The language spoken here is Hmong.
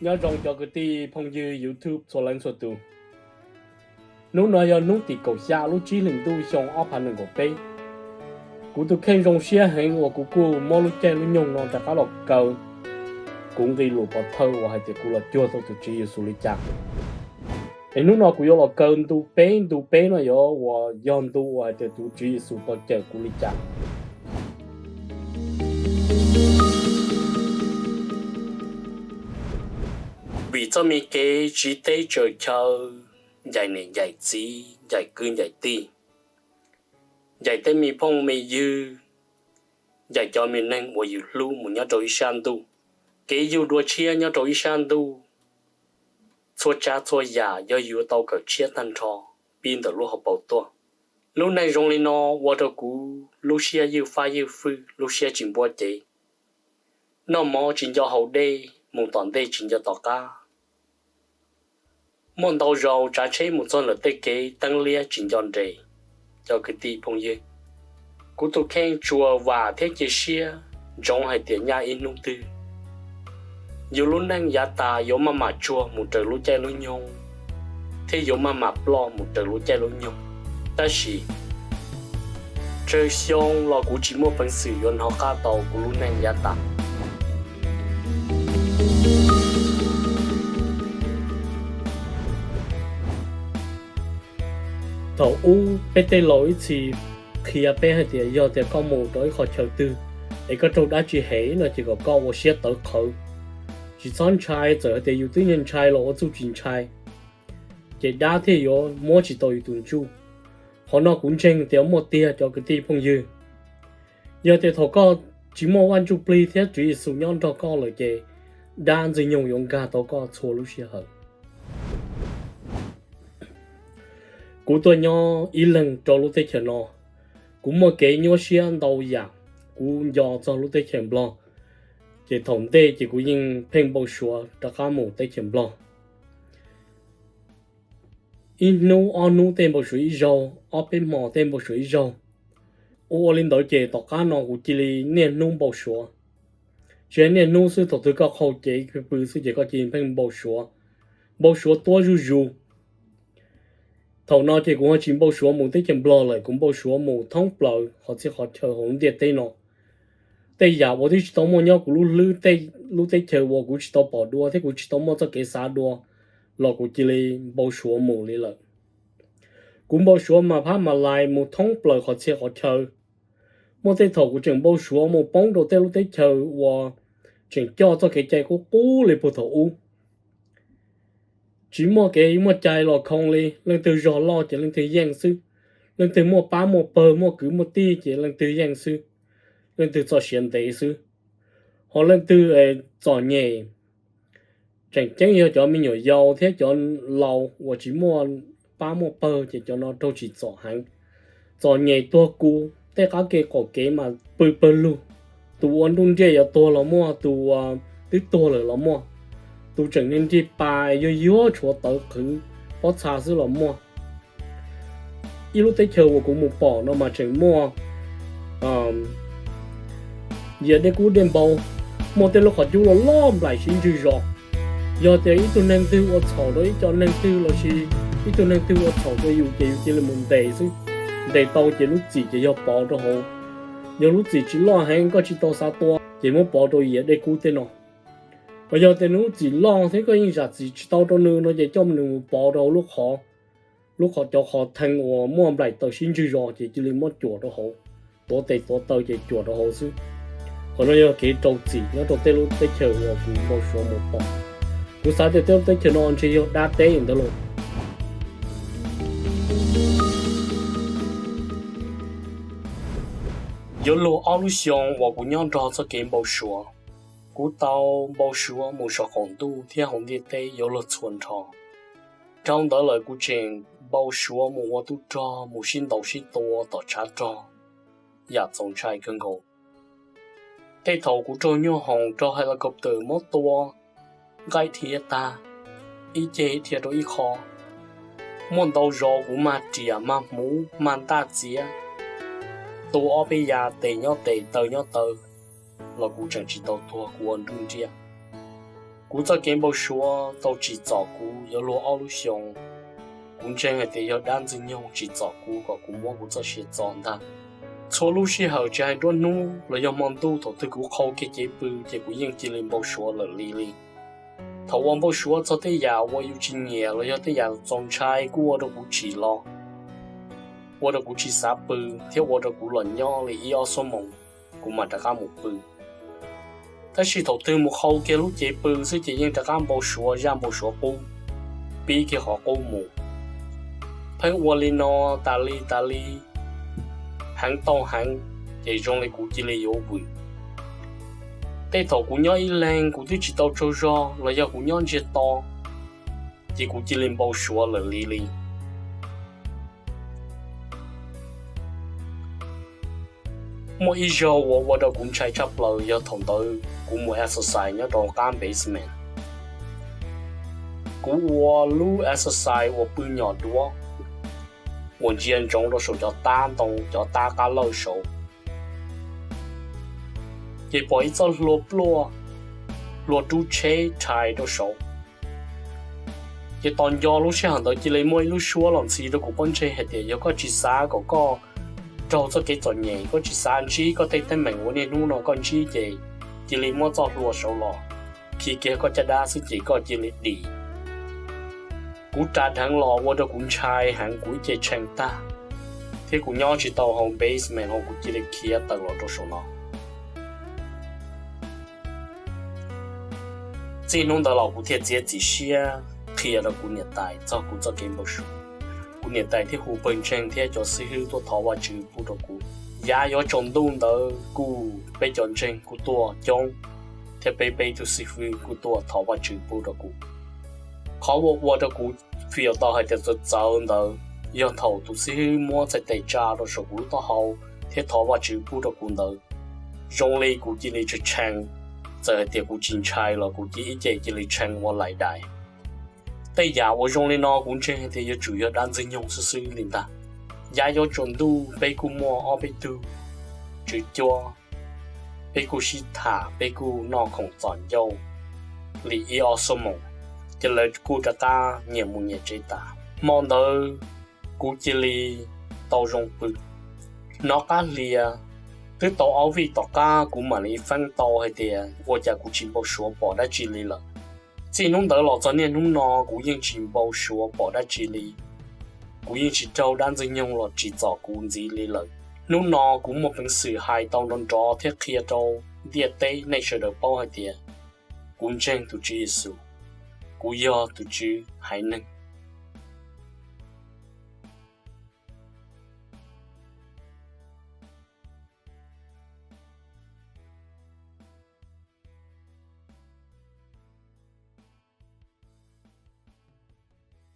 Nyob zoo cov kwv tij phooj ywg YouTube txhua leej txhua tus. Hnub no yog hnub tim kaum xya lub tsib hlis ntuj xyoo ob phav nees nkaum peb. Kuv tus kheej zoo siab heev uas kuv kuj muab lub caij lub nyoog no rov qab los kaw kuv nqe lus pov thawj uas hais tias kuv los cuag tau tus Tswv Yexus li cas. Es hnub no kuv yuav los kaw ntu peb, ntu peb no yuav uas yog ntu uas hais tias tus Tswv Yexus tau cawm kuv li cas. Vim txoj me kev tsiv teb tsaws chaw, ncaim niam ncaim txiv, ncaim kwv ncaim tij, ncaim tej me phooj me ywg, ncaim cov me neeg uas yus hlub mus nyob rau ib sab ntuj, kev yug dua tshiab nyob rau ib sab ntuj, txhua tsav txhua yam yog yuav tau kawm tshiab tag nrho pib ntawm lub hauv paus tuaj. Lub neej zoo li no ua rau kuv lub siab ywj fab ywj fwj, lub siab tsis npuab cev, noj mov tsis nco haus dej, mus tom ntej tsis nco tom qab. Muaj ntau zaus tsav tsheb mus txog ntawm tej kev teeb liab tsis nco nres. Cov kwv tij phooj ywg, kuv tus kheej tsuas vam thiab cia siab ntsoov hais tias nyaj ib hnub twg yus lub neej yav tas yuav maj mam tsuag mus raws lub caij lub nyoog, thiab yuav maj mam ploj mus raws lub caij lub nyoog. Tab sis tsawg xyoo los kuv tsis muaj peev xwm yuav hnov qab tau kuv lub neej yav tas. Thaum ub peb tej laus ib txhis qhia peb hais tias yog tias koj mus rau ib qhov chaw twg es koj raug dab tsi hem no ces kom koj ua siab tawv qhawv, tsis txhob ntshai, txawm hais tias yus twb nyuag ntshai los ua txuj tsis ntshai, ces dab thiaj yuav muab tsis tau yus tus ntsuj. Qhov no kuv ntseeg tias muaj tiag cov kwv tij phooj ywg. Yog tias thaum koj tsis muaj Vaj Ntsujplig thiab Tswv Yexus nyob nrog koj lawm ces dab Ntxwg Nyoog yuav nkag tau koj txhua lub sij hawm. Kuv tuaj nyob ib leeg rau lub teb chaws no, kuv muaj kev nyuaj siab ntau yam. Kuv nco txog lub teb chaws Nplog, ces thaum ntej ces kuv yeej pheej npau suav rov qab mus teb chaws Nplog. Ib hnub ob hnub tej npau suav ib zaug, ob peb hmo tej npau suav ib zaug. Ua ua li ntawd ces tom qab no kuv cia li niaj hnub npau suav. Tsis yog niaj hnub xwb, thaum twg koj qaug cev pw xwb ces koj cia li pheej npau suav, npau suav tuab zuj zus. Thaum no ces kuv ho tsis npau suav mus teb chaws Nplog lawm, kuv npau suav mus thoob plaws qhov txhia qhov chaw hauv ntiaj teb no. Tej yam uas twb tsis tau muaj nyob kuv lub hlwb, lub teb chaws uas kuv tsis tau pom dua thiab kuv tsis tau muaj txoj kev xav dua los kuv cia li npau suav mus li lawm. Kuv npau suav mas phab mas lais mus thoob plaws qhov txhia qhov chaw. Muaj tej thaum kuv tseem npau suav mus poob rau tej lub teb chaws uas tseem coj txoj kev cai qub qub li puag thaum ub. Tsis muaj kev muaj cai los khoo li, leej twg zog loj ces leej twg yeej xwb, leej twg muaj pab muaj pawg muaj kwv muaj tij ces leej twg yeej xwb, leej twg txoj sia ntev xwb. Ho leej twg txom nyem, tseem ceeb yog cov me nyuam yaus thiab cov laus uas tsis muaj pab muaj pawg ces cov no raug tsim txom heev. Txom nyem tuag kuv, tej qab ke qaum kev mas pw pawg lug. Tus ua nruj nriaj yuav tuag los muaj, tus uas twb tuag lawm los muaj, tus tseem niag nrig pas yuag yuag tshuav tawv qhwv pob txha xwb los muaj. Ib lub teb chaws uas kuv mus pom no mas tseem muaj yias dej kub dej npau, muaj tej lub qhov cub loj loj nplaim sib ntswg zos. Yog tias ib tug neeg twg ua txhaum rau ib co neeg twg lossis ib tug neeg twg ua txhaum rau yus ces yus cia li mus ntes xwb. Ntes tau ces lub txim ces yog pov rau hauv. Yog lub txim tsis loj heev koj tsis tau xav tua ces muab pov rau yias dej kub tej no. Ho yog tias nws lub txim loj thiab koj yeej zam txim tsis tau rau nws no ces coj nws mus pov rau hauv lub qhov, lub qhov, cov qhov thee uas muaj nplaim taws sib ntswg zos ces cia li muab cuam rau hauv, tuav tes tuav taw ces cuam rau hauv xwb. Qhov no yog kev rau txim nyob rau tej lub teb chaws uas kuv npau suav mus pom. Kuv xav tias tej lub teb chaws no ntshe yog dab teb ntawd los. Yuav luag ob lub xyoo uas kuv nyob nrog txoj kev npau suav. Kuv tau npau suav mus saum qaum ntuj thiab hauv ntiaj teb yuav luag txhua nrho. Dhau ntawd lawm kuv tseem npau suav mus ua tub rog mus sib ntaus sib tua tom tshav rog, yam txaus ntshai kawg nkaus. Tej thaum kuv raug nyuag hoom raug helicopter muab tua, nqaij dhia tag, ib ceg dhia rau ib qho. Muaj ntau zaus kuv mag riam mag hmuv mag ntaj txiav, tua ob peb yav tes nyob tes taw nyob taw, los kuv tseem tsis tau tuag, kuv ua nruj nriaj. Kuv txoj kev npau suav tau tsim txom kuv yuav luag ob lub xyoos. Kuv ntseeg hais tias yog dab Ntxwg Nyoog tsim txom kuv kom kuv muab kuv txoj sia txo ntag. Txhua lub sij hawm tsis hais nruab hnub los yog hmo ntuj thaum twg kuv qhau kiag cev pw ces kuv yeej cia li npau suav lawm li li. Thaum uas npau suav txog tej yam uas yus tsis nyiam los yog tej yam txaus ntshai kuj ua rau kuv tsim los, ua rau kuv tsis xav pw, thiab ua rau kuv los nyob li ib ob xuab moos kuv mam rov qab mus pw. Tab sis thaum twg mus qhau kiag lub cev pw xwb ces yeej rov qab npau suav zaj npau suav qub, pib kiag qhov qub mus. Pheej ua li no tas li tas li, heev tau heev, ces zoo li kuv cia li yuav vwm. Tej thaum kuv nyob ib leeg kuv twb tsis tau tsaug zog los yog kuv nyob ntsiag to, ces kuv cia li npau suav lawm li li. Muaj ib zaug uas ua rau kuv ntshai tshaj plaws yog thaum ntawd kuv mus exercise nyob rau qab basement. Kuv ua lub exercise uas pw nyom duav, uas ntsia ntsoov rau saum cov tab ntoo cov tab qab lawj saud, ces pom ib txoj hlua pluaj, hlua rub tsheb rhais rau saud. Ces tos nco lub sij hawm ntawd cia li muaj ib lub suab los ntxhi rau kuv pob ntseg hais tias yog koj tsis xav kom koj raug txoj kev txom nyem, koj tsis xav ntsib koj tej teeb meem uas niaj hnub no koj ntsib ces cia li muab txoj hlua saud los, khi kiag koj caj dab xwb ces koj cia li dim. Kuv ras dheev los ua rau kuv ntshai heev, kuv ib ce tshee tag, thiab kuv nyob tsis tau hauv basement ho kuv cia li khiav tawm los rau saum no. Txij hnub ntawd los kuv thiaj txiav txim siab qhia rau kuv niam tais txog kuv txoj kev npau suav. Kuv niam tais thiaj hu pawg ntseeg thiab cov xib hwb tuaj thov Vajtswv pub rau kuv. Yav yuav tsaus ntuj ntawd kuj peb cov ntseeg kuj tuaj coob, thiab peb peb tug xib hwb kuj tuaj thov Vajtswv pub rau kuv. Qhov uas ua rau kuv feel tau hais tias txawv txawv ntawd yog thaum tus xib hwb muab txhais tes tsa rau saum kuv lub taub hau thiab thov Vajtswv pub rau kuv ntawd. Zoo li kuv cia li tshee tshee, txawm hais tias kuv tsis ntshai los kuv cia ib ce cia li tshee ua lais dais. Tej yam uas zoo li no kuv ntseeg hais tias yuav tsum yog dab Ntxwg Nyoog xwb xwb li ntag. Yav yuav tsaus ntuj peb kuj muaj ob peb tug tswv cuab, peb kuj sib tham, peb kuj noj khoom txom ncauj li ib ob xuab moos, ces lawv kuj rov qab nyias mus nyias tsev tas. Hmo ntawd kuv cia li tau zoo pw. Hnov qab hlias, twb tau ob vij tom qab kuv mam li feeb tau hais tias ua cas kuv tsis npau suav pom dab tsi li lawm. Txij hnub ntawd los txog niaj hnub no kuv yeej tsis npau suav pom dab tsi li. Kuv yeej tsis raug dab Ntxwg Nyoog los tsim txom kuv ntxiv li lawm. Hnub no kuv muaj peev xwm hais tau nrov nrov thiab qhia rau ntiaj teb nej sawv daws paub hais tias kuv ntseeg tus Tswv Yexus, kuv yog tus Tswv haiv neeg.